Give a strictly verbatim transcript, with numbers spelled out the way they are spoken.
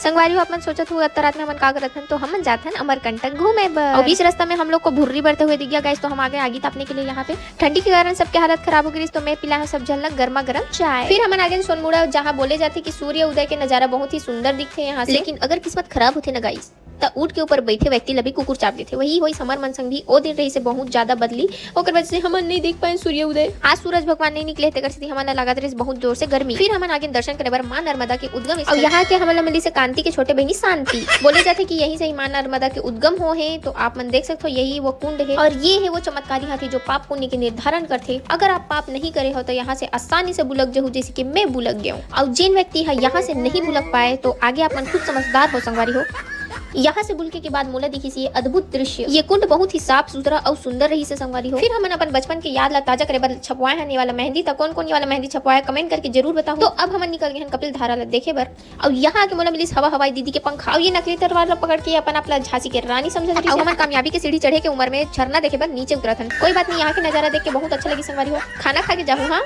संगवारी हो, आप मन सोचत हो अतना रात में हमन का करत हन, तो हमन जात हन अमरकंटक घूमे बर। और बीच रास्ता में हम लोग को भुर्री बढ़ते हुए दिख गया गाइस, तो हम आ गए आगी तापने के लिए। यहाँ पे ठंडी के कारण सबके हालत खराब हो गई, तो मैं पिला है सब झन ला गर्मा गर्म चाय। फिर हमन आ गए सोनमुड़ा, जहाँ बोले जाते कि सूर्य उदय के नजारा बहुत ही सुंदर दिखते यहाँ से, लेकिन अगर किस्मत खराब होते ना गाइस, त ऊंट के ऊपर बैठे व्यक्ति ला भी कुकुर चाप लेथे। वही होइस हमर मन संग भी। ओ दिन रहिसे बहुत ज्यादा बदली, ओकर वजह से हमन नहीं देख पाए सूर्य उदय। आज सूरज भगवान नहीं निकले, तेकर सेती हमन ला लागत रहिस बहुत जोर से गर्मी। फिर हमन आगे दर्शन करे बर माँ नर्मदा के उद्गम स्थल। और यहाँ के हमन ला मिलिस हे कांति के छोटे बहिनी शांति। बोले जाथे कि यहीं से ही माँ नर्मदा के उद्गम हो हे, तो आप मन देख सकते हो यही वो कुंड है। और ये है वो चमत्कारी हाथी जो पाप पुण्य के निर्धारण करथे। अगर आप पाप नहीं करे हो तो यहाँ से आसानी से बुलक जहू, जैसे कि मैं बुलक गया हूँ। और जिन व्यक्ति है यहाँ से नहीं बुलक पाए तो आगे आप मन खुद समझदार हो संगवारी हो। यहाँ से बुलके के बाद मोला दिखिस ये अद्भुत दृश्य। ये कुंड बहुत ही साफ सुथरा और सुंदर रहिस हे संगवारी हो। फिर हमन अपन बचपन के याद ला ताजा करे बर छपवाए हन ये वाला मेहंदी। त कौन कौन ये वाला मेहंदी छपवाए, कमेंट करके जरूर बताओ। तो अब हमन निकल गए हन कपिल धारा ला देखे बर। और यहाँ आके मोला मिलिस हवा हवाई दीदी के पंखा। और ये नकली तलवार ला पकड़ के अपन आप ला झांसी के रानी समझत रहिस हे। हमन कामयाबी के सीढ़ी चढ़े के उम्र में झरना देखे बर नीचे उतरत हन। कोई बात नहीं, यहाँ के नजारा देख के बहुत अच्छा लगी संगवारी हो। खाना खा के जाहू, हाँ।